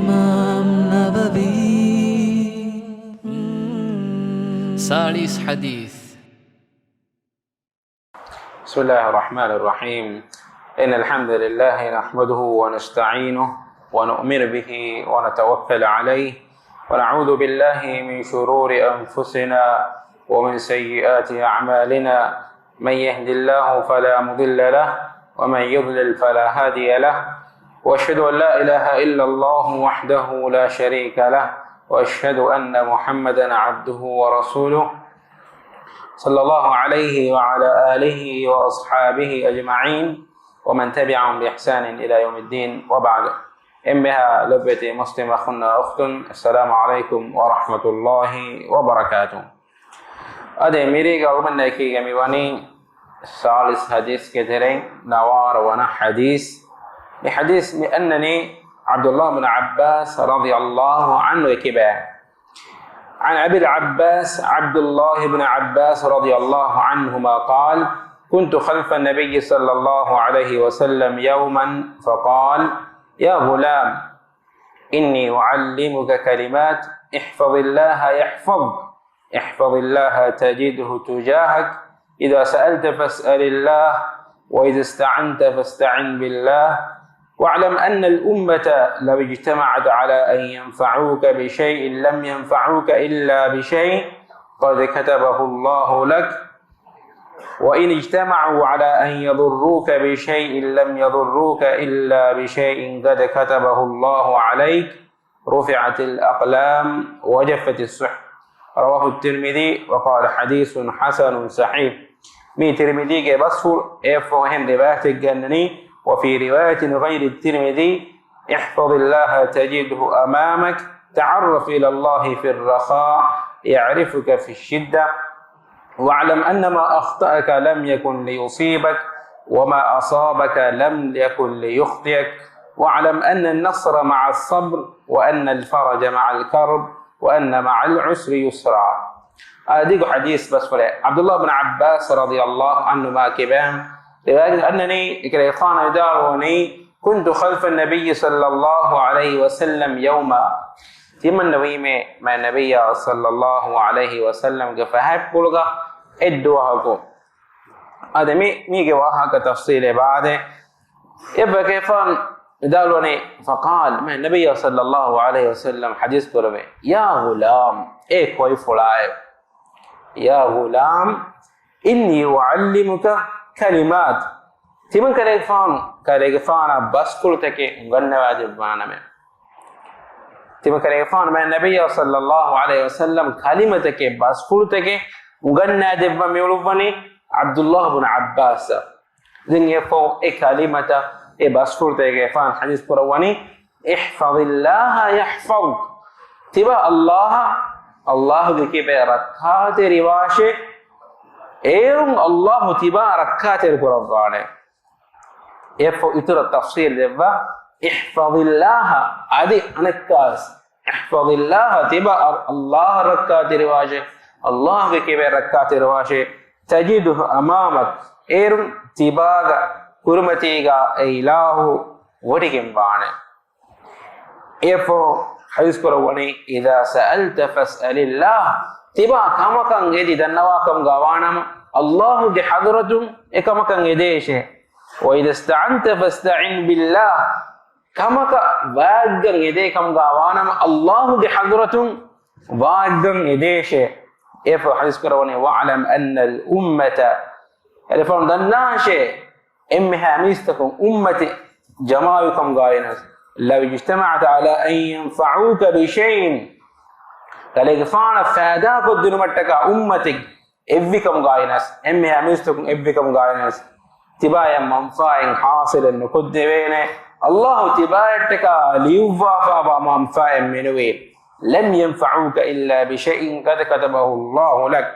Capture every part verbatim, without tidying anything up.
އިމާމް ނަވަވީ. ސާޅީސް ޙަދީޘް. بسم الله الرحمن الرحيم. إن الحمد لله نحمده ونستعينه ونؤمن به ونتوكل عليه ونعوذ بالله من شرور أنفسنا ومن سيئات أعمالنا. من يهد الله فلا مضل له ومن يضلل فلا هادي له. وأشهد أن لا إله إلا الله وحده لا شريك له. وأشهد أن محمدا عبده ورسوله. صلى الله عليه وعلى آله وأصحابه أجمعين ومن تبعهم بإحسان إلى يوم الدين وبعد. އެންމެހާ ލޮބުވެތި މުސްލިމް އަޚުންނާ އުޚްތުން، السلام عليكم ورحمة الله وبركاته. އަދި މިރީގަ އަޅުގަނޑަކީގަ މި ވަނީ ސާޅީސް ޙަދީޘްގެ ތެރެއިން ނަވާރަ ވަނަ ޙަދީޘް. މި ޙަދީޘް މި އަންނަނީ ޢަބްދުﷲ ބިން ޢައްބާސް ރަޟިޔަﷲ ޢަންހު އެކިބައި. عن أبي العباس عبد الله بن عباس رضي الله عنهما قال: كنت خلف النبي صلى الله عليه وسلم يوما فقال: يا غلام، إني أعلمك كلمات، احفظ الله يحفظك، احفظ الله تجده تجاهك، إذا سألت فاسأل الله، وإذا استعنت فاستعن بالله، واعلم أن الأمة لو اجتمعت على أن ينفعوك بشيء لم ينفعوك إلا بشيء قد كتبه الله لك، وإن اجتمعوا على أن يضروك بشيء لم يضروك إلا بشيء قد كتبه الله عليك، رفعت الأقلام وجفت الصحف. رواه الترمذي وقال: حديث حسن صحيح. މީ ތިރްމިޛީގެ ބަސްފުޅު. އެއަށްފަހު އެހެން ރިވާޔަތެއްގަ އަންނަނީ، وفي رواية غير الترمذي: احفظ الله تجده أمامك، تعرف إلى الله في الرخاء يعرفك في الشدة، واعلم أن ما أخطأك لم يكن ليصيبك، وما أصابك لم يكن ليخطئك، واعلم أن النصر مع الصبر، وأن الفرج مع الكرب، وأن مع العسر يسرا. އާދިގު ޙަދީޘް ބަސްފުޅެއް. ޢަބްދުﷲ ބިން ޢައްބާސް ރަޟިޔަﷲ ޢަންހުމާ ކިބައިން ރިވާޔަތް އަންނަނީ، އެކަލޭގެފާނު ވިދާޅުވަނީ، كنت خلف النبي صلى الله عليه وسلم يوما. ތިމަންނަވީމޭ މާތް ނަބިއްޔާ ޞައްލައްލާހު ޢަލައިހި ވަސައްލަމްގެ ފަހަތްޕުޅުގަ އެއްދުވަހަކު. އަދި މި، މީގެ ވާހަކަ ތަފްޞީލެއް ބާދޭ. އެއަށްފަހު އެކަލޭގެފާނު ވިދާޅުވަނީ، فقال، މާތް ނަބިއްޔާ ޞައްލައްލާހު ޢަލައިހި ވަސައްލަމް ޙަދީޘް ކުރެއްވި، يا غلام، އޭ ކޮއިފުޅާއޭ، يا غلام، إني أعلمك كلمات. ތިމަން ކަލޭގެފާނު، ކަލޭގެފާނަށް ބަސްފުޅުތަކެއް އުނގަންނަވާދެއްވާނަމޭ. ތިމަން ކަލޭގެފާނު މާތް ނަބިއްޔާ ޞައްލައްލާހު ޢަލައިހި ވަސައްލަމް ކަލިމަތަކެއް، ބަސްފުޅުތަކެއް އުނގަންނާދެއްވަން މިއުޅުއްވަނީ ޢަބްދުﷲ ބިން ޢައްބާސް. ދެން އެއަށްފަހު އެ ކަލިމަތައް، އެ ބަސްފުޅުތައް އެކަލޭގެފާނު ޙަދީޘް ކުރައްވަނީ، احفظ الله يحفظك. ތިބާ ﷲ، ﷲގެ ކިބައިން ރައްކާތެރިވާށޭ. އޭރުން ﷲ ތިބާ ރައްކާތެރި ކުރައްވާނެ. އެއަށްފަހު އިތުރަށް ތަފްޞީލް ދެއްވާ، احفظ الله، އަދި އަނެއްކާވެސް، احفظ الله، ތިބާ ﷲ ރައްކާތެރިވާށޭ، ﷲގެ ކިބައިން ރައްކާތެރިވާށޭ، تجده أمامك، އޭރުން ތިބާގެ ކުރިމަތީގަ އެ އިލާހު ވޮޑިގެންވާނެ. އެއަށްފަހު ޙަދީޘް ކުރައްވަނީ، إذا سألت فاسأل الله، ތިބާ ކަމަކަށް އެދި ދަންނަވާކަމުގަ ވާނަމަ، ﷲގެ ޙަޟްރަތުން އެކަމަކަށް އެދޭށޭ. وإذا استعنت فاستعن بالله، ކަމަކަށް ވާގަން އެދޭ ކަމުގަ ވާނަމަ، ﷲގެ ޙަޟްރަތުން ވާގަން އެދޭށޭ. އެއަށްފަހު ޙަދީޘް ކުރައްވަނީ، واعلم أن الأمة، އެކަލޭގެފާނު ދަންނާށޭ، އެންމެހާ މީސްތަކުން އުއްމަތެއް ޖަމާވިކަމުގައިވެސް، لو اجتمعت على أن ينفعوك بشيء، ކަލޭގެފާނަށް ފައިދާކޮށްދިނުމަށްޓަކާ އުއްމަތެއް އެއްވިކަމުގައިވެސް، އެންމެހާ މީސްތަކުން އެއްވިކަމުގައިވެސް، ތިބާޔަށް މަންފާއެއް ޙާޞިލެއް ނުކޮށްދެވޭނެ. ﷲ ތިބާޔަށްޓަކާ ލިޔުއްވާފާވާ މަންފާއެއް މެނުވީ، لم ينفعوك إلا بشيء قد كتبه الله لك.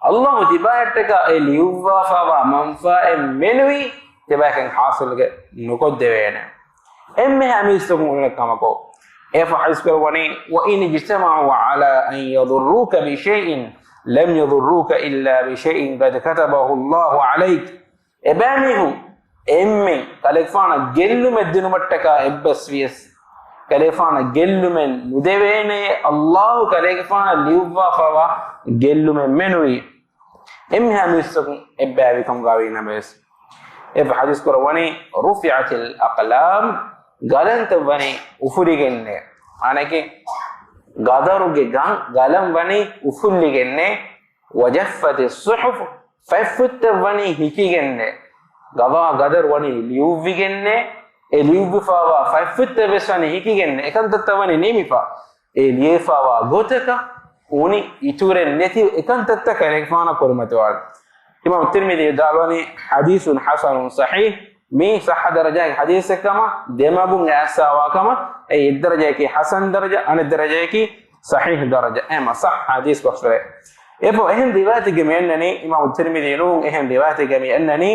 ﷲ ތިބާޔަށްޓަކާ އެ ލިޔުއްވާފާވާ މަންފާއެއް މެނުވީ، ތިބާޔަކަށް ޙާޞިލް ނުކޮށްދެވޭނެ. އެންމެހާ މީސްތަކުން އުޅުނެ ކަމަކު. އެއަށްފަހު ޙަދީޘް ކުރައްވަނީ، وإن اجتمعوا على أن يضروك بشيء لم يضروك إلا بشيء قد كتبه الله عليك. އެބައިމީހުން އެންމެން ކަލޭގެފާނަށް ގެއްލުމެއް ދިނުމަށްޓަކާ އެއްބަސްވިޔަސް، ކަލޭގެފާނަށް ގެއްލުމެއް ނުދެވޭނެ، އައްލާހު ކަލޭގެފާނަށް ލިޔުއްވާފައިވާ ގެއްލުމެއް މެނުވީ. އެންމެހާ މީސްތަކުން އެއްބައިވިކަމުގަ ވީ ނަމަވެސް، އެ ޙަދީޘް ކުރައްވަނީ، "رفعت الأقلام"، ގަލަންތައް ވަނީ އުފުލިގެންނޭ. މާނައަކީ، ގަދަރުގެ ގަން، ގަލަން ވަނީ އުފުއްލިގެންނޭ. "وجفت الصحف"، ފަތްފުށްތައް ވަނީ ހިކިގެންނޭ. ގަވާ ގަދަރު ވަނީ ލިޔުއްވިގެންނޭ. އެ ލިޔުއްވިފައިވާ ފަތްފުށްތައް ވެސް ވަނީ ހިކިގެންނޭ. އެކަންތައްތައް ވަނީ ނިމިފަ. އެ ލިޔެފައިވާ ގޮތަކަށް އުނި އިތުރެއް ނެތި އެކަންތައްތައް ކަލޭގެފާނަށް ކުރިމަތިވާނެ. އިމާމު ތިރްމިޛީ ވިދާޅުވަނީ، "حديث حسن صحيح"، މީ ޞައްޙަ ދަރަޖާގެ ޙަދީޘެއް ކަމަށް، ދެމަގުން އައިސްފައިވާ ކަމަށް. އެއީ އެއް ދަރަޖައަކީ ޙަސަން ދަރަޖަ، އަނެއް ދަރަޖައަކީ ޞަޙީޙް ދަރަޖަ. އެހެންމަ ޞައްޙަ ޙަދީޘް ބަސްފުޅެއް. އެއަށްފަހު އެހެން ރިވާޔަތެއްގަ މި އަންނަނީ، އިމާމު ތިރްމިޛީ ނޫން، އެހެން ރިވާޔަތެއްގަ މި އަންނަނީ،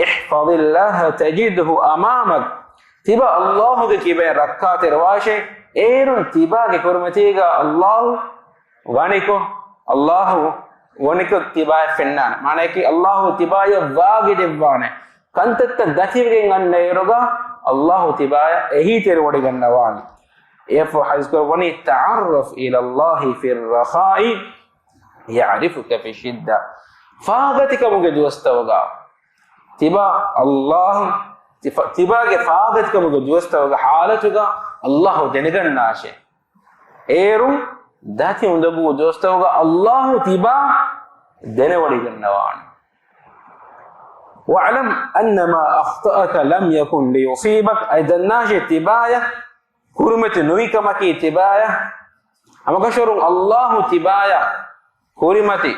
"احفظ الله تجده أمامك". ތިބާ އައްލާހުގެ ކިބައިން ރައްކާތެރިވާށޭ. އޭރުން ތިބާގެ ކުރިމަތީގަ އައްލާހު ވަނިކޮށް، އައްލާހު ވަނިކޮށް ތިބާއަށް ފެންނާނެ. މާނައަކީ، އައްލާހު ތިބާއަށް ވާގިދެއްވާނެ. ކަންތައްތައް ދަތިވެގެން އަންނައިރުގަ އައްލާހު ތިބާއަށް އެހީތެރިވޮޑިގަންނަވާނެ. އެއަށްފަހު ޙަދީޘް ކުރައްވަނީ، "تعرف إلى الله في الرخاء يعرفك في الشدة." ފާގަތިކަމުގެ ދުވަސްތަކުގަ ތިބާ އައްލާހު، ތި-، ތިބާގެ ފާގަތިކަމުގެ ދުވަސްތަކުގެ ޙާލަތުގަ އައްލާހު ދެނެގަންނާށޭ. އޭރުން ދަތި އުނދަގޫ ދުވަސްތަކުގަ އައްލާހު ތިބާ ދެނެވޮޑިގަންނަވާނެ. "واعلم أن ما أخطأك لم يكن ليصيبك." އަދި ދަންނާށޭ، ތިބާއަށް ކުރިމަތި ނުވި ކަމަކީ ތިބާއަށް، ހަމަކަށަވަރުން އައްލާހު ތިބާއަށް ކުރިމަތި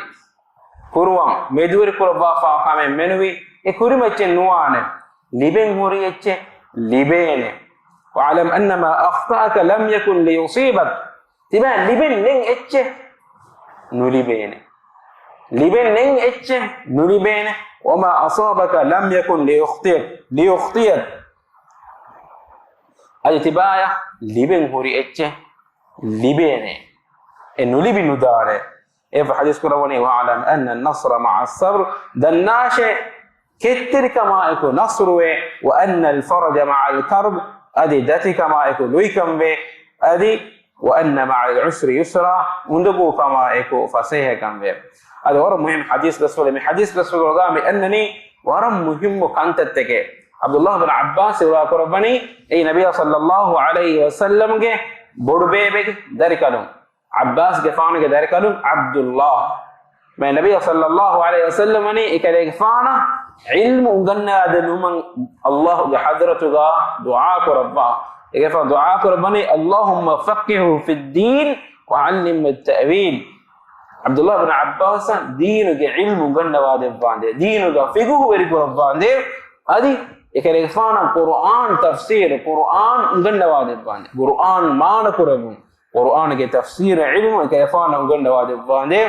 ކުރުވަން މެދުވެރި ކުރައްވާފާ ކަމެއް މެނުވީ، އެ ކުރިމަތި އެއްޗެއް ނުވާނެ. ލިބެން ހުރި އެއްޗެއް ލިބޭނެ. "واعلم أن ما أخطأك لم يكن ليصيبك." ތިބާ ލިބެން ނެތް އެއްޗެއް ނުލިބޭނެ. ލިބެން ނެތް އެއްޗެއް ނުލިބޭނެ. "وما أصابك لم يكن ليخطئك، ليخطئك." އަދި ތިބާއަށް ލިބެން ހުރި އެއްޗެއް ލިބޭނެ. އެ ނުލިބި ނުދާނެ. އެއަށްފަހު ޙަދީޘް ކުރައްވަނީ، "واعلم أن النصر مع الصبر." ދަންނާށޭ، ކެތްތެރިކަމާއެކު ނަޞްރުވޭ، "وأن الفرج مع الكرب." އަދި ދަތިކަމާއެކު ލުއިކަންވޭ. އަދި، "وأن مع العسر يسرا." އުނދަގޫކަމާއެކު ފަސޭހަކަންވޭ. އަދި ވަރަށް މުހިއްމު ޙަދީޘް ބަސްފުޅެއް. މި ޙަދީޘް ބަސްފުޅުގަ މި އަންނަނީ ވަރަށް މުހިއްމު ކަންތައްތަކެއް. ޢަބްދުﷲ ބިން ޢައްބާސް ރިވާ ކުރައްވަނީ، އެއީ ނަބިއްޔާ ޞައްލަﷲ ޢަލައިހި ވަސައްލަމްގެ ބޮޑުބޭބެގެ ދަރިކަލުން. ޢައްބާސްގެފާނުގެ ދަރިކަލުން ޢަބްދުﷲ. މާތް ނަބިއްޔާ ޞައްލަﷲ ޢަލައިހި ވަސައްލަމް ވަނީ އެކަލޭގެފާނަށް ޢިލްމު އުނގަންނަވާދެއްވުމަށް ﷲ ގެ ޙަޟްރަތުގަ ދުޢާ ކުރައްވާ. އެކަލޭގެފާނު ދުޢާ ކުރައްވަނީ، "اللهم فقهه في الدين وعلمه التأويل." ޢަބްދުﷲ ބިން ޢައްބާސަށް ދީނުގެ ޢިލްމު އުނގަންނަވާދެއްވާނދޭ، ދީނުގަ ފިޤުހުވެރި ކުރައްވާނދޭ، އަދި އެކަލޭގެފާނަށް ޤުރުއާން ތަފްސީރު، ޤުރުއާން އުނގަންނަވާދެއްވާނދޭ، ޤުރުއާން މާނަ ކުރެއްވުން، ޤުރުއާނުގެ ތަފްސީރު ޢިލްމު އެކަލޭގެފާނަށް އުނގަންނަވާދެއްވާނދޭ.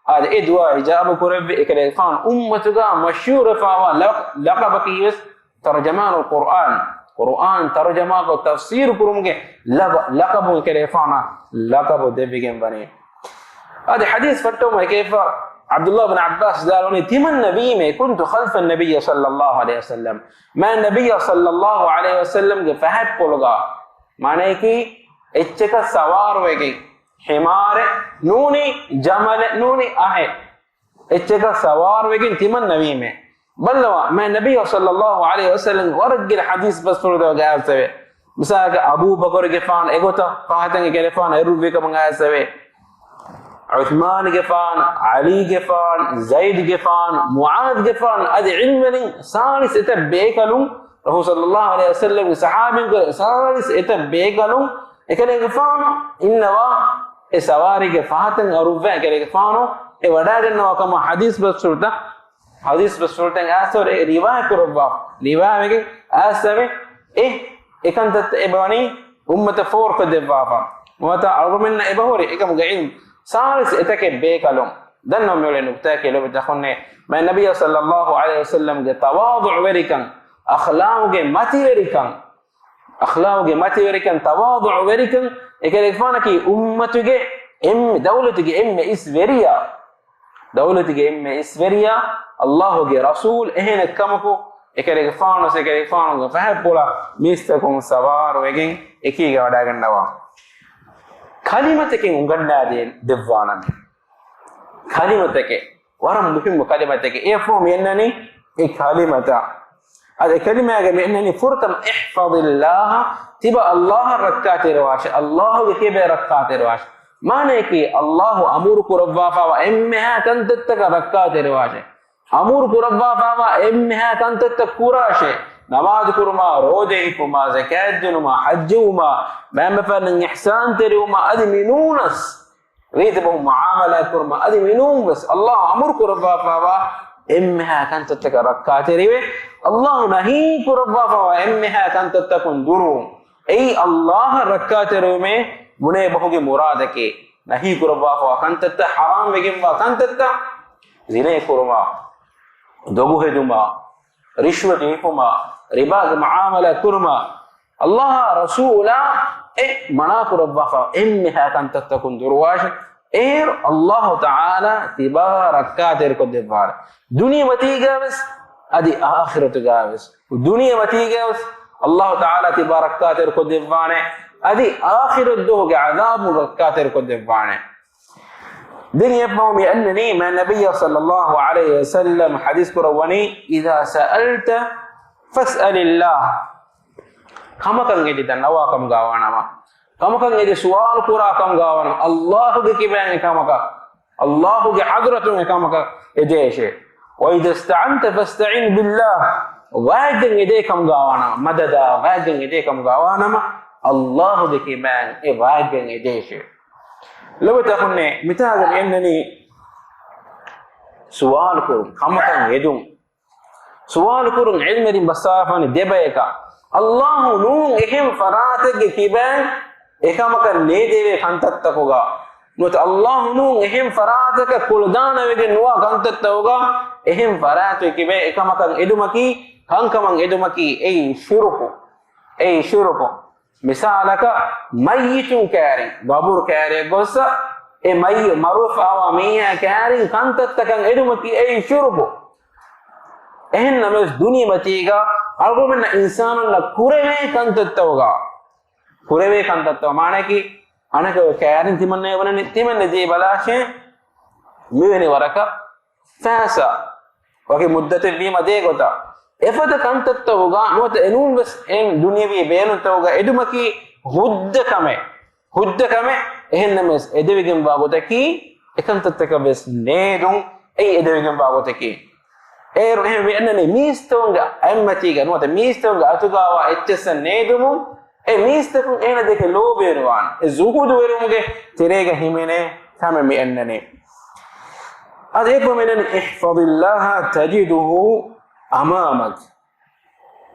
އާދެ، އެ ދުޢާ އިޖާބަ ކުރެއްވި. އެކަލޭގެފާނު އުއްމަތުގަ މަޝްހޫރުވެފައިވާ ލަޤ-، ލަޤަބަކީ ވެސް ތަރުޖަމާނުލް ޤުރުއާން، ޤުރުއާން ތަރުޖަމާކޮށް ތަފްސީރު ކުރުމުގެ ލަޤ-، ލަޤަބު އެކަލޭގެފާނަށް ލަޤަބު ދެއްވިގެން ވަނީ. އަދި ޙަދީޘް ފައްޓަވުމަށް އެކަލޭގެފާނު ޢަބްދުﷲ ބިން ޢައްބާސް ވިދާޅުވަނީ، ތިމަންނަ ވީމޭ، "كنت خلف النبي صلى الله عليه وسلم." މާތް ނަބިއްޔާ ޞައްލަﷲ ޢަލައިހި ވަސައްލަމްގެ ފަހަތްޕުޅުގަ، މާނައަކީ އެއްޗަކަށް ސަވާރުވެގެން، ޙިމާރެއް ނޫނީ، ޖަމަލެއް ނޫނީ، އަހެއް. އެއްޗަކަށް ސަވާރުވެގެން ތިމަންނަ ވީމޭ. ބައްލަވާ، މާތް ނަބިއްޔާ ޞައްލަﷲ ޢަލައިހި ވަސައްލަމް ވަރަށް ގިނަ ޙަދީޘް ބަސްފުޅުތަކުގަ އައިސްފަވޭ. މިސާލަކަށް، އަބޫބަކުރުގެފާނު އެގޮތަށް ފަހަތަށް އެކަލޭގެފާނު އެރުއްވި ކަމަށް އައިސްފަވޭ. ޢުޘްމާނުގެފާނު، ޢަލީގެފާނު، ޒައިދުގެފާނު، މުޢާޛުގެފާނު، އަދި ޢިލްމުވެރިން ސާޅީސް އެތައް ބޭކަލުން، ރަސޫލު ޞައްލަﷲ ޢަލައިހި ވަސައްލަމްގެ ޞަޙާބީން ކުރެ ސާޅީސް އެތައް ބޭކަލުން އެކަލޭގެފާނު އިންނަވާ އެ ސަވާރީގެ ފަހަތަށް އަރުއްވާ އެކަލޭގެފާނު އެ ވަޑައިގަންނަވާ ކަމަށް ޙަދީޘް ބަސްފުޅުތައް ޙަދީޘް ބަސްފުޅުތައް އައިސްފަވޭ، ރިވާޔަތް ކުރައްވާ، ރިވާޔަތްވެގެން އައިސްފަވޭ. އެ، އެކަންތައްތައް އެބަ ވަނީ އުއްމަތަށް ފޯރުކޮށްދެއްވާފަ. ނުވަތަ އަޅުގަމެންނަށް އެބަހުރި އެކަމުގެ ޢިލްމު ސާޅީސް އެތަކެއް ބޭކަލުން. ދެން ނަމަވެސް މިއުޅޭ ނުކުތާއަކީ ލޯބިވެތި އަޚުންނޭ، މާތް ނަބިއްޔާ ޞައްލަﷲ ޢަލައިހި ވަސައްލަމްގެ ތަވާޟުޢުވެރިކަން، އަޚްލާޤުގެ މަތިވެރިކަން، އަޚްލާޤުގެ މަތިވެރިކަން، ތަވާޟުޢުވެރިކަން، އެކަލޭގެފާނަކީ އުއްމަތުގެ އެންމެ، ދައުލަތުގެ އެންމެ އިސް ވެރިޔާ. ދައުލަތުގެ އެންމެ އިސް ވެރިޔާ، ﷲގެ ރަސޫލު އެހެނެއް ކަމަކު، އެކަލޭގެފާނު އެކަލޭގެފާނުގެ ފަހަތްޕުޅަށް މީސްތަކުން ސަވާރުވެގެން އެކީގަ ވަޑައިގަންނަވާ. ކަލިމަތަކެއް އުނގަންނާދޭ ދެއްވާނަމޭ. ކަލިމަތަކެއް، ވަރަށް މުހިއްމު ކަލިމަތަކެއް. އެއަށްފަހު މި އަންނަނީ އެ ކަލިމަތަށް. އަދި އެ ކަލިމާގަ މި އަންނަނީ ފުރަތަމަ، احفظ الله، ތިބާ ﷲ އަށް ރައްކާތެރިވާށޭ، ﷲ ގެ ކިބައިން ރައްކާތެރިވާށޭ. މާނަޔަކީ، ﷲ އަމުރު ކުރައްވާފައިވާ އެންމެހާ ކަންތައްތަކަށް ރައްކާތެރިވާށޭ. އަމުރު ކުރައްވާފައިވާ އެންމެހާ ކަންތައްތައް ކުރާށޭ. ނަމާދު ކުރުމާ، ރޯދަ ހިފުމާ، ޒަކާތް ދިނުމާ، ޙައްޖުވުމާ، މައިންބަފައިންނަށް އިޙްސާންތެރިވުމާ، އަދި މިނޫނަސް ރީތި ބަހުން މުޢާމަލާތް ކުރުމަށް އަދި މިނޫން ވެސް ﷲ އަމުރު ކުރައްވާފައިވާ އެންމެހާ ކަންތައްތަކަށް ރައްކާތެރިވެ، ﷲ ނަހީ ކުރައްވާފައިވާ އެންމެހާ ކަންތައްތަކުން ދުރުވުން. އެއީ ﷲ އަށް ރައްކާތެރިވުމޭ ބުނޭ ބަހުގެ މުރާދަކީ. ނަހީ ކުރައްވާފައިވާ ކަންތައްތައް، ޙަރާމް ވެގެންވާ ކަންތައްތައް، ޒިނޭ ކުރުމާ، ދޮގު ހެދުމާ، ރިޝްވަތު ހިފުމާ، ރިބާގެ މުޢާމަލާތް ކުރުމާ، ﷲ އާ ރަސޫލާ އެ މަނާ ކުރައްވާފަ އެންމެހާ ކަންތައްތަކުން ދުރުވާށޭ. އޭރު ﷲ ތަޢާލާ ތިބާ ރައްކާތެރިކޮށްދެއްވާނެ. ދުނިޔެމަތީގަ ވެސް އަދި އާޚިރަތުގަ ވެސް. ދުނިޔެމަތީގަ ވެސް ﷲ ތަޢާލާ ތިބާ ރައްކާތެރިކޮށްދެއްވާނެ. އަދި އާޚިރަތްދުވަހުގެ ޢަޛާބުން ރައްކާތެރިކޮށްދެއްވާނެ. ދެން އެއަށްފަހު މި އަންނަނީ މާތް ނަބިއްޔާ ޞައްލައްލާހު ޢަލައިހި ވަސައްލަމް ޙަދީޘް ކުރައްވަނީ، إذا سألت فاسأل الله. ކަމަކަށް އެދި ދަންނަވާ ކަމުގަ ވާނަމަ، ކަމަކަށް އެދި ސުވާލު ކުރާ ކަމުގަ ވާނަމަ، ﷲ ގެ ކިބައިން އެ ކަމަކަށް، ﷲ ގެ ޙަޟްރަތުން އެ ކަމަކަށް އެދޭށޭ. وإذا استعنت فاستعن بالله. ވައިގެން އެދޭ ކަމުގަ ވާނަމަ، މަދަދާ، ވައިގެން އެދޭ ކަމުގަ ވާނަމަ، ﷲ ގެ ކިބައިން އެ ވައިގެން އެދޭށޭ. ލޮބުވެތި އަޚުންނޭ، މިތާގަ މި އަންނަނީ ސުވާލު ކުރުން، ކަމަކަށް އެދުން. ސުވާލު ކުރުން ޢިލްމެއް ބަސްއާފާނެ ދެބަޔަކަށް. ﷲ ނޫން އެހެން ފަރާތެއްގެ ކިބައިން އެކަމަކަށް ނޭދެވޭ ކަންތައްތަކުގަ. ނުވަތަ ﷲ ނޫން އެހެން ފަރާތަކަށް ކުޅަދާނަވެގެން ނުވާ ކަންތައްތަކުގަ އެހެން ފަރާތެއްގެ ކިބައިން އެކަމަކަށް އެދުމަކީ، ކަންކަމަށް އެދުމަކީ އެއީ ޝިރުކު. އެއީ ޝިރުކު. މިސާލަކަށް، މައްޔިތުން ކައިރިން، ގަބުރު ކައިރިއަށް ގޮއްސަ، އެ މައްޔި-، މަރުވެފައިވާ މީހާ ކައިރިން ކަންތައްތަކަށް އެދުމަކީ އެއީ ޝިރުކު. އެހެންނަމަވެސް، ދުނިޔެމަތީގަ އަޅުގަނޑުމެންނަށް އިންސާނުންނަށް ކުރެވޭ ކަންތައްތަކުގަ، ކުރެވޭ ކަންތައްތަކު މާނައަކީ، އަނެކަކު ކައިރިން ތިމަންނަ އެބަނަނީ، ތިމަންނަ ދީ ބަލާށޭ، މިވެނި ވަރަކަށް ފައިސާ ވަކި މުއްދަތެއް ވީމަ ދޭ ގޮތަށް، އެފަދަ ކަންތައްތަކުގަ ނުވަތަ އެނޫން ވެސް އެ ދުނިޔަވީ ބޭނުންތަކުގަ އެދުމަކީ ހުއްދަ ކަމެއް. ހުއްދަ ކަމެއް. އެހެންނަމަވެސް އެދެވިގެންވާ ގޮތަކީ، އެކަންތައްތަކަށް ވެސް ނޭދުން އެއީ އެދެވިގެންވާ ގޮތަކީ. އޭރު އެހެން ވެ އަންނަނީ މީސްތަކުންގެ އަތްމަތީގަ ނުވަތަ މީސްތަކުންގެ އަތުގަވާ އެއްޗެއްސަށް ނޭދުމުން، އެ މީސްތަކުން އޭނަ ދެކެ ލޯބިވެރިވާން. އެ ޒުހުދުވެރިވުމުގެ ތެރޭގަ ހިމެނޭ ކަމެއް މި އަންނަނީ. އަދި އެކު މި އަންނަނީ، احفظ الله تجده أمامك.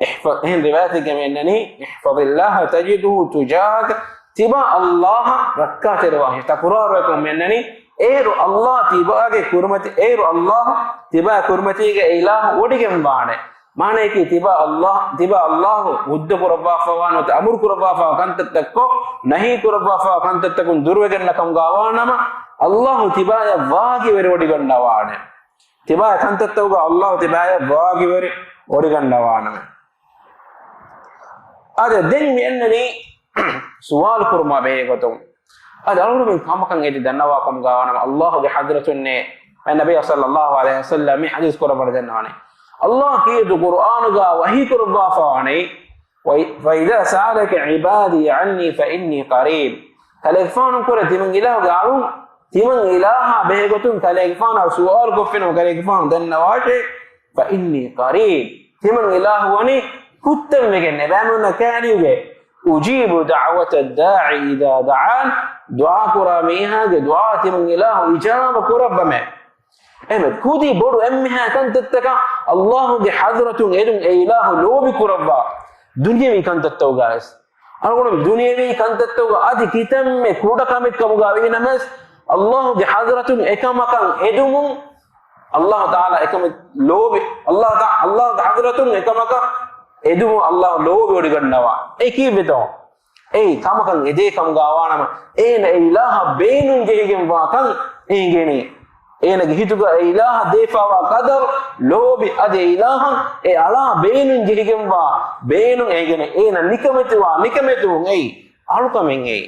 އިޙްފަ-، އެހެން ރިވާޔަތެއްގަ މި އަންނަނީ، احفظ الله تجده تجاهك، ތިބާ ﷲ އަށް ރައްކާތެރިވާށޭ. ތަކުރާރުވެކޮށް މި އަންނަނީ، އޭރު ﷲ ތިބާގެ ކުރިމަތި-، އޭރު ﷲ ތިބާ ކުރިމަތީގަ އެ އިލާހު ވޮޑިގެންވާނެ. މާނަޔަކީ ތިބާ ﷲ، ތިބާ ﷲ ހުއްދަ ކުރައްވާފައިވާ ނުވަތަ އަމުރު ކުރައްވާފައިވާ ކަންތައްތައްކޮށް، ނަހީ ކުރައްވާފައިވާ ކަންތައްތަކުން ދުރުވެގަންނަ ކަމުގަ ވާނަމަ، ﷲ ތިބާޔަށް ވާގިވެރިވޮޑިގަންނަވާނެ. ތިބާ ކަންތައްތަކުގަ ﷲ ތިބާޔަށް ވާގިވެރި ވޮޑިގަންނަވާނަމެ. އާދެ، ދެން މި އަންނަނީ ސުވާލު ކުރުމާ ބެހޭ ގޮތުން. އަދި އަޅުގަނޑުމެން ކަމަކަށް އެދި ދަންނަވާ ކަމުގަ ވާނަމަ، ﷲ ގެ ޙަޟްރަތުންނޭ، ނަބިއްޔާ ޞައްލައްލާހު ޢަލައިހި ވަސައްލަމް މި ޙަދީޘް ކުރައްވަން ދަންނަވަނީ. ﷲ ކީރިތި ޤުރުއާނުގަ ވަޙީ ކުރައްވާފަވާނީ، وإذا سألك عبادي عني فإني قريب. ކަލޭގެފާނު ކުރެ ތިމަން އިލާހުގެ އަޅުން، ތިމަން އިލާހާ ބެހޭގޮތުން ކަލޭގެފާނާ ސުވާލު ކޮށްފިނަމަ ކަލޭގެފާނު ދަންނަވާށޭ، فإني قريب. ތިމަން އިލާހު ވަނީ ކުއްތަން ވެގެންނޭ، ބައިމީހުންނަށް ކައިރިއުގެ. أجيب دعوة الداع إذا دعان. ދުޢާ ކުރާ މީހާގެ ދުޢާ ތިމަން އިލާހު އިޖާބަ ކުރައްވަމޭ. އެހެންވެ، ކުދި ބޮޑު އެންމެހާ ކަންތައްތަކަށް ﷲ ގެ ޙަޟްރަތުން އެދުން އެ އިލާހު ލޯބި ކުރައްވާ. ދުނިޔަވީ ކަންތައްތަކުގަވެސް. އަޅުގަނޑު ދުނިޔަވީ ކަންތައްތަކުގަ އަދި ކިތަންމެ ކުޑަ ކަމެއް ކަމުގަ ވީނަމަވެސް، ﷲ ގެ ޙަޟްރަތުން އެކަމަކަށް އެދުމުން ﷲ ތަޢާލާ އެކަމެއް ލޯބި، ﷲ ތަ-، ﷲ ގެ ޙަޟްރަތުން އެކަމަކަށް އެދުމުން ﷲ ލޯބި ވޮޑިގަންނަވާ. އެ ކީއްވެތޯ؟ އެއީ ކަމަކަށް އެދޭ ކަމުގަ ވާނަމަ، އޭނަ އެ އިލާހަށް ބޭނުން ޖެހިގެންވާކަން އެނގޭނީ. އޭނަގެ ހިތުގަ އެ އިލާހަށް ދޭފާވާ ޤަދަރު، ލޯބި، އަދި އެ އިލާހަށް އެ އަޅާ ބޭނުން ޖެހިގެންވާ، ބޭނުން އެނގެނެ އޭނަ ނިކަމެތިވާ ނިކަމެތިވުން އެއީ އަޅުކަމެއް އެއީ.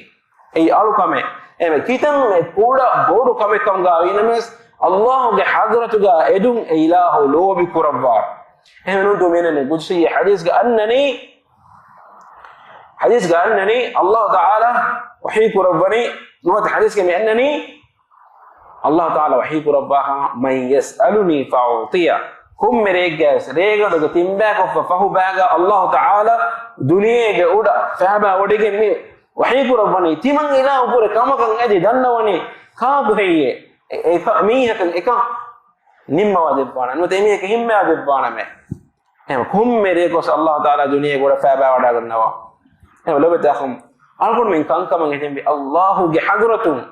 އެއީ އަޅުކަމެއް. އެމެ ކިތަންމެ ކުޑަ ބޮޑު ކަމެއް ކަމުގަ ވީނަމަވެސް، ﷲ ގެ ޙަޟްރަތުގަ އެދުން އެ އިލާހު ލޯބި ކުރައްވާ. އެހެން ނޫންތޯ މިއަންނަނީ ޤުދުސީ ޙަދީޘްގަ އަންނަނީ، ޙަދީޘްގަ އަންނަނީ، ﷲ ތަޢާލާ ވަޙީ ކުރައްވަނީ، ނުވަތަ ޙަދީޘްގަ މި އަންނަނީ، ﷲ ތަޢާލާ ވަޙީ ކުރައްވާ ކަމަށް، "من يسألني فأعطيه." ކޮންމެ ރެއެއްގަވެސް ރޭގަނޑުގެ ތިންބައިކޮށްފަ ފަހު ބައިގަ ﷲ ތަޢާލާ ދުނިޔޭގެ އުޑަށް ފައިބާ ވޮޑިގެން މި ވަޙީ ކުރައްވަނީ، ތިމަން އިލާހު ކުރެ ކަމަކަށް އެދި ދަންނަވަނީ ކާކު ހެއްޔޭ؟ އެ، އެ ކަ-، މީހަކަށް އެކަން ނިންމަވާ ދެއްވާނަމޭ. ނުވަތަ އެމީހަކަށް ހިންމަވާ ދެއްވާނަމޭ. އެހެން ކޮންމެ ރެއަކުވެސް ﷲ ތަޢާލާ ދުނިޔޭގެ އުޑަށް ފައިބާ ވަޑައިގަންނަވާ. އެހެން ލޯބިތެރިން، އަޅުގަނޑުމެން ކަންކަމަށް އެދެންވީ ﷲ ގެ ޙަޟްރަތުން.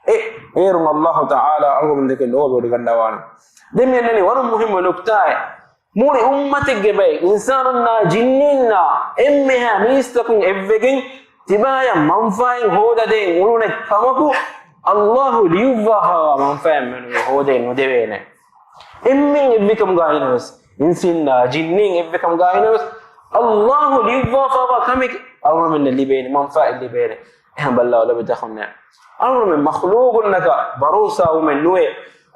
އެ، އޭރުން ﷲ ތަޢާލާ އަޅުގަނޑުމެން ދެކެ ލޯބިވެޑިގަންނަވާނެ. ދެން މި އަންނަނީ ވަރަށް މުހިއްމު ނުކްތާއެއް. މުޅި އުއްމަތެއްގެ ބައެއް، އިންސާނުންނާ ޖިންނީންނާ އެންމެހާ މީސްތަކުން އެއްވެގެން، ތިބާޔަށް މަންފާއެއް ހޯދަދޭން އުޅުނެ ކަމަކު، ﷲ ލިޔުއްވާފާވާ މަންފާއެއް މެނުވީ ހޯދައެއް ނުދެވޭނެ. އެންމެން އެއްވިކަމުގައިނަވެސް، އިންސީންނާ ޖިންނީން އެއްވިކަމުގައިނަވެސް، ﷲ ލިޔުއްވާފާވާ ކަމެއް އަޅުގަނޑުމެންނަށް ލިބޭނެ، މަންފާއެއް ލިބޭނެ. އެހެން ބައްލަވާ ލޯބިތެރިން. އަޅުގަނޑުމެން މަޚްލޫގުންނަކަށް ބަރޯސާވުމެއް ނުވޭ.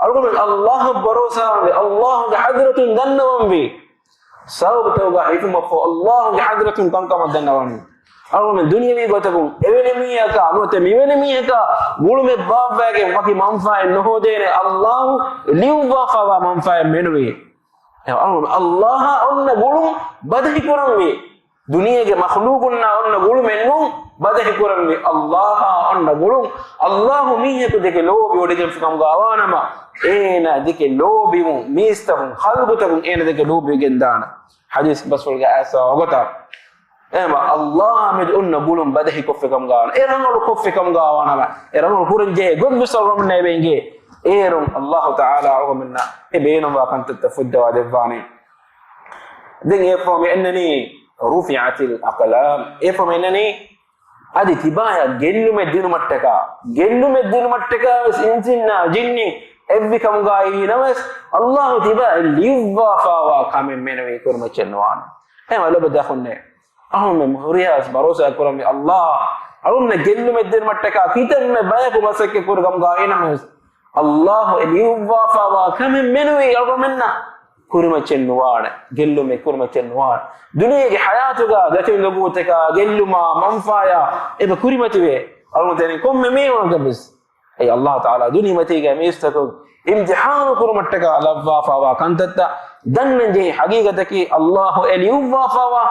އަޅުގަނޑުމެން ﷲ އަށް ބަރޯސާވެ، ﷲ ގެ ޙަޟްރަތުން ދަންނަވަންވީ. ސަބަބުތަކުގަ ހިފުމަށްފަހު ﷲ ގެ ޙަޟްރަތުން ކަންކަމަށް ދަންނަވަން. އަޅުގަނޑުމެން ދުނިޔަވީ ގޮތަކުން އެވެނި މީހަކާ ނުވަތަ މިވެނި މީހަކާ ގުޅުމެއް ބާއްވައިގެން ވަކި މަންފާއެއް ނުހޯދޭނެ، ﷲ ލިޔުއްވާފާވާ މަންފާއެއް މެނުވީ. އެ ﷲ އަށް އޮންނަ ގުޅުން ބަދަހި ކުރަންވީ. ދުނިޔޭގެ މަޚްލޫގުންނާ އޮންނަ ގުޅުމެއް ނޫން، ބަދަހި ކުރަންވީ ﷲ އަށް އޮންނަ ގުޅުން. ﷲ މީހަކު ދެކެ ލޯބިވޮޑިގެންފިކަމުގަ ވާނަމަ، އޭނާ ދެކެ ލޯބިވުން، މީސްތަކުން، ޚަލްޤުތަކުން އޭނާ ދެކެ ލޯބިވެގެން ދާނެ. ޙަދީޘް ބަސްފުޅުގަ އައިސްފާވާ ގޮތަށް. އެހެންވީމަ ﷲ އާ މެދު އޮންނަ ގުޅުން ބަދަހިކޮށްފިކަމުގަ ވާނަމަ، އެ ރަނގަޅު ކޮށްފިކަމުގަ ވާނަމަ، އެ ރަނގަޅު ކުރަންޖެހޭ ގޮތްވެސް އަޅުގަނޑުމެންނަށް އެބައިނގޭ. އޭރުން ﷲ ތަޢާލާ އަޅުގަނޑުމެންނަށް އެ ބޭނުންވާ ކަންތައްތައް ފުއްދަވާ ދެއްވާނެ. ދެން އެއަށްފަހު މި އަންނަނީ، "رفعت الأقلام." އެއަށްފަހު މި އަންނަނީ، އަދި ތިބާޔަށް ގެއްލުމެއް ދިނުމަށްޓަކާ، ގެއްލުމެއް ދިނުމަށްޓަކާ ވެސް އިންސީންނާ ޖިންނީން އެއްވިކަމުގައި ވީނަމަވެސް، ﷲ ތިބާއަށް ލިޔުއްވާފާވާ ކަމެއް މެނުވީ ކުރިމައްޗެއް ނުވާނެ. އެހެންވީމަ ލޯބިތެރިން، އަހަރުމެން ހުރިހާވެސް ބަރޯސާ ކުރަންވީ ﷲ. އަޅުގަނޑުމެންނަށް ގެއްލުމެއް ދިނުމަށްޓަކާ ކިތަންމެ ބަޔަކު މަސައްކަތް ކުރި ކަމުގައި ވީނަމަވެސް، ﷲ އެ ލިޔުއްވާފާވާ ކަމެއް މެނުވީ އަޅުގަނޑުމެންނަށް ކުރިމައްޗެއް ނުވާނެ. ގެއްލުމެއް ކުރިމައްޗެއް ނުވާނެ. ދުނިޔޭގެ ޙަޔާތުގަ ދަތި އުނދަގޫތަކާ ގެއްލުމާ މަންފާޔާ އެބަ ކުރިމަތިވޭ. އަޅުގަނޑު ދެން ކޮންމެ މީހުންނަކަށްވެސް އެ ﷲ ތަޢާލާ ދުނިޔެމަތީގަ މީސްތަކުން އިމްތިޙާނު ކުރުމަށްޓަކާ ލައްވާފާވާ ކަންތައްތައް ދަންނަންޖެހޭ ޙަޤީޤަތަކީ، ﷲ އެ ލިޔުއްވާފާވާ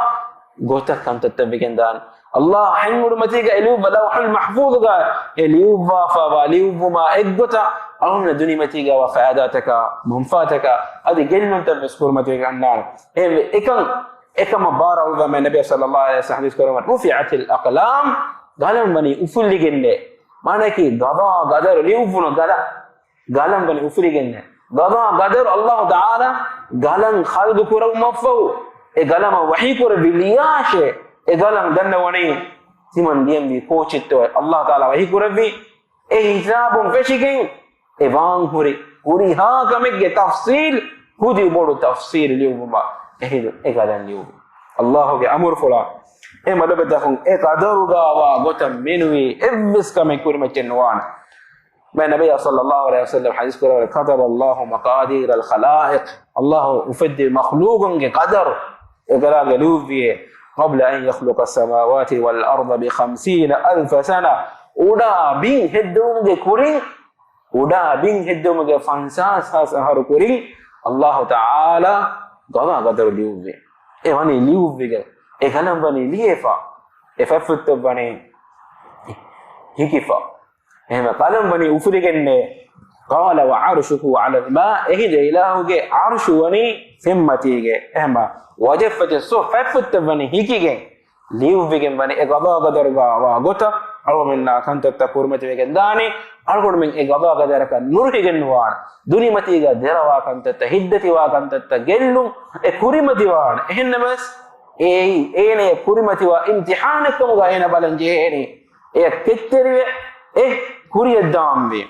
ގޮތަށް ކަންތައްތައް ވެގެންދާނެ. ﷲ ހެންގުޅުމަތީގަ އެ ލިޔުއްވާ ލައުޙުލް މަޙްފޫޡުގަ އެ ލިޔުއްވާފާވާ ލިޔުއްވުމާ އެއްގޮތަށް އަޅުގަނޑު ދުނިޔެމަތީގަވާ ފައިދާތަކާ، މަންފާތަކާ، އަދި ގެއްލުންތައް ވެސް ކުރިމަތިވެގެން އަންނާނެ. އެ، އެކަން، އެކަމަށް ބާރަށް އަޅުގަނޑުމެން ނަބީ ޞައްލައްލާހު ޢަލައިހި ވަސައްލަމަ ޙަދީޘް ކުރައްވަނީ، "رفعت الأقلام." ގަލަން ވަނީ އުފުއްލިގެންނޭ. މާނައަކީ ގަޟާ ގަދަރު ލިޔުއްވުނު ގަލަ-، ގަލަން ވަނީ އުފުލިގެންނޭ. ގަޟާ ގަދަރު ﷲ ތަޢާލާ ގަލަން ޚަލްޤު ކުރެއްވުމަށްފަހު، އެ ގަލަމަށް ވަޙީ ކުރެއްވި ލިޔާށޭ، އެ ގަލަން ދަންނަވަނީ ތިމަން ލިޔަންވީ ކޯޗެއްތޯ. ﷲ ތަޢާލާ ވަޙީ ކުރެއްވީ އެ ހިސާބުން ފެށިގެން އެ ވާން ހުރި ހުރިހާ ކަމެއްގެ ތަފްޞީލް، ކުދި ބޮޑު ތަފްޞީލް ލިޔުއްވުމަށް އެހިލު އެ ގަލަން ލިޔުއްވި. ﷲ ގެ އަމުރުފުޅާ އެ މަދަބެތަކުން އެ ޤަދަރުގަ ވާ ގޮތަށް މެނުވީ އެއްވެސް ކަމެއް ކުރިމައްޗެއް ނުވާނެ. މާތް ނަބިއްޔާ ޞައްލައްލާހު ޢަލައިހި ވަސައްލަމަ ޙަދީޘް ކުރައްވަނީ، "كتب الله مقادير الخلائق." ﷲ އުފެއްދި މަޚްލޫޤުންގެ ޤަދަރު އެ ގަލާގަ ލިޔުއްވިއޭ، "قبل أن يخلق السماوات والأرض بخمسين ألف سنة." އުޑާ ބިން ހެއްދެވުމުގެ ކުރިން، އުޑާ ބިން ހެއްދެވުމުގެ ފަންސާސް ހާސް އަހަރު ކުރިން ﷲ ތަޢާލާ ޤަޟާ ޤަދަރު ލިޔުއްވި. އެ ވަނީ ލިޔުއްވިގެން، އެ ގަލަން ވަނީ ލިޔެފަ، އެ ފަތްފުއްތައް ވަނީ ހިކިފަ. އެހެންވެ ޤަލަމް ވަނީ އުފުލިގެންނޭ. "قال وعرشه على الماء." އެހިނދު އިލާހުގެ ޢަރުޝު ވަނީ ފެންމަތީގަ. އެހެންވީމަ، "وجفت الصحف." ފަތްފުއްތައް ވަނީ ހިކިގެން. ލިޔުއްވިގެން ވަނީ އެ ޤަޟާ ޤަދަރުގަ ވާ ގޮތަށް އަޅުގަނޑުމެންނާ ކަންތައްތައް ކުރިމަތިވެގެން ދާނީ. އަޅުގަނޑުމެން އެ ޤަޟާ ޤަދަރަކަށް ނުރުހިގެން ނުވާނެ. ދުނިޔެމަތީގަ ދެރަވާ ކަންތައްތައް، ހިތްދަތިވާ ކަންތައްތައް ގެއްލުން އެ ކުރިމަތިވާނެ. އެހެންނަމަވެސް އެއީ އޭނަޔަށް ކުރިމަތިވާ އިމްތިޙާނެއްކަމުގަ އޭނަ ބަލަން ޖެހޭނީ. އެޔަށް ކެތްތެރިވެ އެ ކުރިޔަށް ދާންވީ.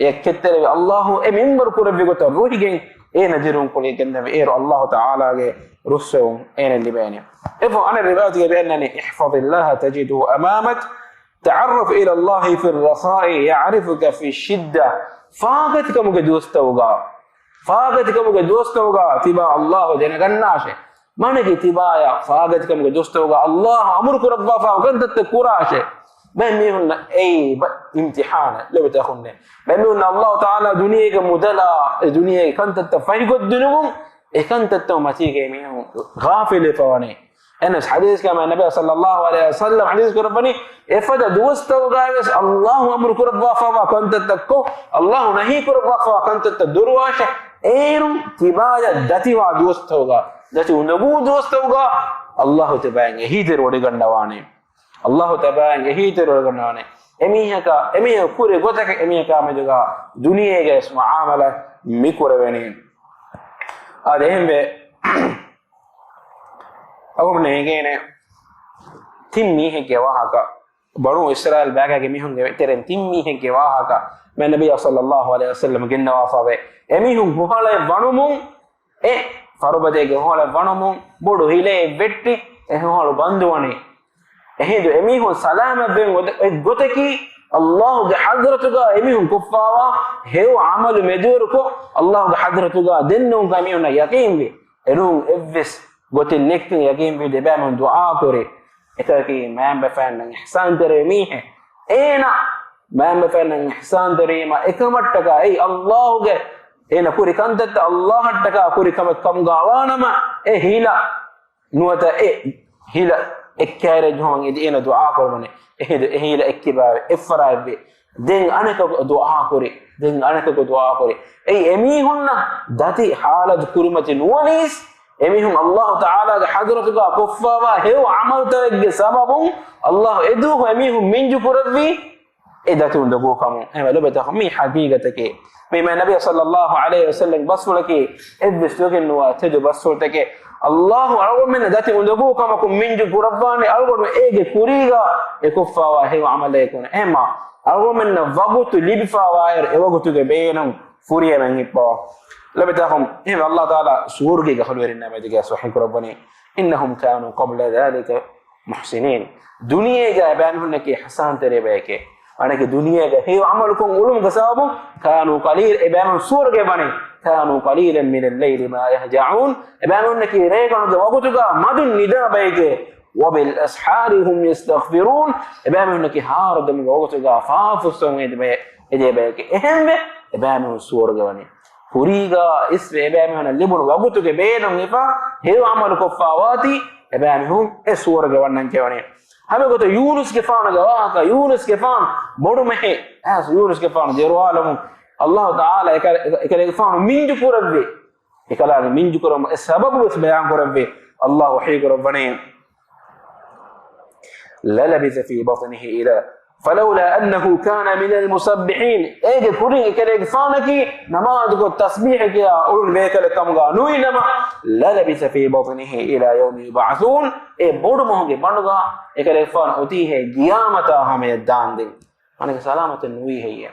އެ ކެތްތެރިވި އައްލާހު އެ މިންވަރު ކުރެއްވި ގޮތަށް ރުހިގެން އޭނަ ދިރުން ކުޅިގެންނެވި އޭރު އައްލާހު ތަޢާލާގެ ރުއްސެވުން އޭނަ ލިބޭނެ. އެފަ އަނެއް ރިވާޔަތުގައި ބޭންނަނީ، احفظ الله تجده أمامك، تعرف إلى الله في الرخاء يعرفك في الشدة. ފާގަތިކަމުގެ ދުވަސްތައުގަ، ފާގަތިކަމުގެ ދުވަސްތައުގަ ތިބާ އައްލާހު ދެނެގަންނާށޭ. މާނައަކީ ތިބާޔަށް ފާގަތިކަމުގެ ދުވަސްތައުގަ އައްލާހު އަމުރު ކުރައްވާފާ ކަންތައްތައް ކުރާށޭ. ބައެއް މީހުންނަށް އެއީ ބަ-، އިމްތިޙާނެއް ލޮބުވެތި އަޚުންނޭ. ބައެއް މީހުންނަށް އައްލާހު ތަޢާލާ ދުނިޔޭގެ މުދަލާ، އެ ދުނިޔޭގެ ކަންތައްތައް ފަހިކޮށްދިނުމުން އެ ކަންތައްތައް މަތީގައި މީހުން ޣާފިލުވެފަވަނީ. އެނަސް ޙަދީޘްގައި މާ ނަބީ ޞައްލައްލާހު ޢަލައިހި ވަސައްލަމް ޙަދީޘް ކުރައްވަނީ، އެފަދަ ދުވަސްތައުގައިވެސް އައްލާހު އަމުރު ކުރައްވާފަވާ ކަންތައްތައްކޮށް، އައްލާހު ނަހީ ކުރައްވާފަވާ ކަންތައްތައް ދުރުވާށޭ. އޭރުން ތިބާޔަށް ދަތިވާ ދުވަސްތައުގަ، ދަތި އުނދަގޫ ދުވަސްތައުގަ އައްލާހު ތިބާޔަށް އެހީތެރިވޮޑިގަންނަވާނެ. އައްލާހު ތިބާޔަށް އެހީތެރިވޮޑިގަންނަވާނެ. އެމީހަކާ، އެމީހަކު ކުރި ގޮތަކަށް އެމީހަކާ މެދުގަ ދުނިޔޭގައި މުޢާމަލާތް މިކުރެވެނީ. އާދެ، އެހެންވެ، އަޅުގަނޑުމެން އެނގޭނެ ތިން މީހެއްގެ ވާހަކަ، ބަނޫ އިސްރާއީލް ބައިގެ މީހުންގެ ތެރެއިން ތިން މީހެއްގެ ވާހަކަ މާ ނަބިއްޔާ ޞައްލައްލާހު ޢަލައިހި ވަސައްލަމަ ގެންނަވާފަވޭ. އެމީހުން ގުހަޅައަށް ވަނުމުން އެ ފަރުބަދައިގެ ހޮޅަށް ވަނުމުން ބޮޑު ހިލައެއް ވެއްޓި އެ ހޮޅު ބަންދުވަނީ. އެހިނދު އެމީހުން ސަލާމަތްވެ އޮތް ގޮތަކީ، އައްލާހުގެ ޙަޟްރަތުގަ އެމީހުން ކޮށްފަވާ ހެޔޮ ޢަމަލު މެދުވެރިކޮށް، އައްލާހުގެ ޙަޟްރަތުގަ ދެންނެވުމުގަ އެމީހުންނަށް ޔަޤީންވި. އެނޫން އެއްވެސް ގޮތެއް ނެތި ޔަޤީންވީ އެބައިމީހުން ދުޢާކުރި. އެކަކީ މައިންބަފައިންނަށް އިޙްސާންތެރިވި މީހެއް. އޭނަ މައިންބަފައިންނަށް އިޙްސާންތެރިވީމަ އެކަމަށްޓަކާ އެއީ އައްލާހުގެ، އޭނަ ކުރި ކަންތައްތައް އައްލާހަށްޓަކާ ކުރި ކަމެއް ކަމުގަ އަޅާނަމަ އެ ހިލަ ނުވަތަ އެ ހިލަ އެއްކައިރި ޖުހަމަން އެދި އޭނަ ދުޢާ ކުރަމުން އެ ހިލަ، އެ ހިލަ އެއްކިބާވެ އެއްފަރާތްވި. ދެން އަނެކަކު ދުޢާކުރި، ދެން އަނެކަކު ދުޢާކުރި. އެއީ އެމީހުންނަށް ދަތި ޙާލަތު ކުރިމަތި ނުވަނީސް، އެމީހުން އައްލާހު ތަޢާލާގެ ޙަޟްރަތުގަ ކޮށްފަވާ ހެޔޮ ޢަމަލުތަކެއްގެ ސަބަބުން އައްލާހު އެދުވަހު އެމީހުން މިންޖު ކުރެއްވީ އެ ދަތި އުނދަގޫކަމުން. އެހެންވެ ލޮބުވެތި އަޚުން، މީ ޙަޤީޤަތަކީ. މީ މާ ނަބިއްޔާ ޞައްލައްލާހު ޢަލައިހި ވަސައްލަމްގެ ބަސްފުޅަކީ އެއްވެސް ދުވަހެއް ނުވާ ތެދު ބަސްފުޅުތަކެއް. އައްލާހު އަޅުގަނޑުމެންނަށް ދަތި އުނދަގޫކަމަކުން މިންޖު ކުރައްވާނެ އަޅުގަނޑު އޭގެ ކުރީގަ އެ ކޮށްފަވާ ހެޔޮ ޢަމަލެއް ކުރަން. އެހެންމާ އަޅުގަނޑުމެންނަށް ވަގުތު ލިބިފަވާއިރު އެ ވަގުތުގެ ބޭނުން ފުރިހަމައިން ހިއްޕަވާ. ލޮބުވެތި އަޚުން، އެހެންވެ އައްލާހު ތަޢާލާ ސުވަރުގޭގެ އަހުލުވެރިންނާ މެދުގައި ވަޙީ ކުރައްވަނީ، إنهم كانوا قبل ذلك محسنين. ދުނިޔޭގަ އެބައިމީހުންނަކީ އިޙްސާންތެރި ބައެކޭ. އަނެކެއް ދުނިޔޭގަ ހެޔޮ ޢަމަލުކޮށް އުޅުމުގެ ސަބަބުން كانوا قليل، އެބައިމީހުން ސުވަރުގެ ވަނީ، كانوا قليلا من الليل ما يهجعون. އެބައިމީހުންނަކީ ރޭގަނޑުގެ ވަގުތުގަ މަދުން ނިދާ ބައެކޭ. وبالأسحار هم يستغفرون. އެބައިމީހުންނަކީ ހާރުދަމުގެ ވަގުތުގަ ފާފަ ފުއްސަވަން އެދި ބައެ-، އެދޭ ބައެކޭ. އެހެންވެ އެބައިމީހުން ސުވަރުގެ ވަނީ. ކުރީގަ އިސްވެ އެބައިމީހުންނަށް ލިބުނު ވަގުތުގެ ބޭނުން ހިފާ ހެޔޮ ޢަމަލު ކޮށްފަވާތީ އެބައިމީހުން އެ ސުވަރުގެ ވަންނަން ކެވަނީ. ހަމަ ގޮތަށް ޔޫނުސްގެފާނުގެ ވާހަކަ، ޔޫނުސްގެފާނު ބޮޑު މެހެއް އައިސް ޔޫނުސްގެފާނު ދެރުވާލަމުން އައްލާހު ތަޢާލާ އެކަ-، އެކަލޭގެފާނު މިންޖު ކުރެއްވި. އެކަލާނގެ މިންޖު ކުރުމުގެ ސަބަބު ވެސް ބަޔާން ކުރެއްވި. އައްލާހު ވަޙީ ކުރައްވަނީ، للبث في بطنه إلى، فلولا أنه كان من المسبحين. އޭގެ ކުރިން އެކަލޭގެފާނަކީ ނަމާދުކޮށް ތަސްބީޙަ ކިޔާ އުޅުނު ބޭކަލެއް ކަމުގަ ނުވި ނަމަ، للبث في بطنه إلى يوم يبعثون. އެ ބޮޑު މަހުގެ ބަނޑުގަ އެކަލޭގެފާނު އޮތީހޭ ގިޔާމަތާ ހަމަޔަށް ދާންދެން. އަނެކެ ސަލާމަތެއް ނުވީ ހެއްޔޭ؟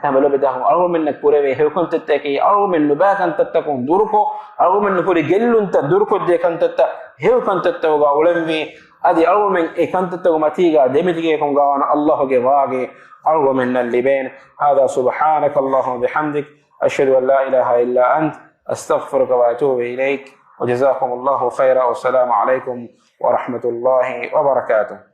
ހަމަ ލޮބުވެތި އަޚުން، އަޅުގަނޑުމެންނަށް ކުރެވޭ ހެޔޮ ކަންތައްތަކަކީ، އަޅުގަނޑުމެން ނުބައި ކަންތައްތަކުން ދުރުކޮށް، އަޅުގަނޑުމެން ހުރި ގެއްލުންތައް ދުރުކޮށްދޭ ކަންތައްތައް ހެޔޮ ކަންތައްތަކުގަ އުޅެންވީ. އަދި އަޅުގަނޑުމެން އެ ކަންތައްތަކުގެ މަތީގަ ދެމިތިގޭކަމުގަ ވާނަ އައްލާހުގެ ވާގި އަޅުގަނޑުމެންނަށް ލިބޭނެ. هذا سبحانك اللهم وبحمدك، أشهد أن لا إله إلا أنت، أستغفرك وأتوب إليك. وجزاكم الله خيرا، والسلام عليكم ورحمة الله وبركاته.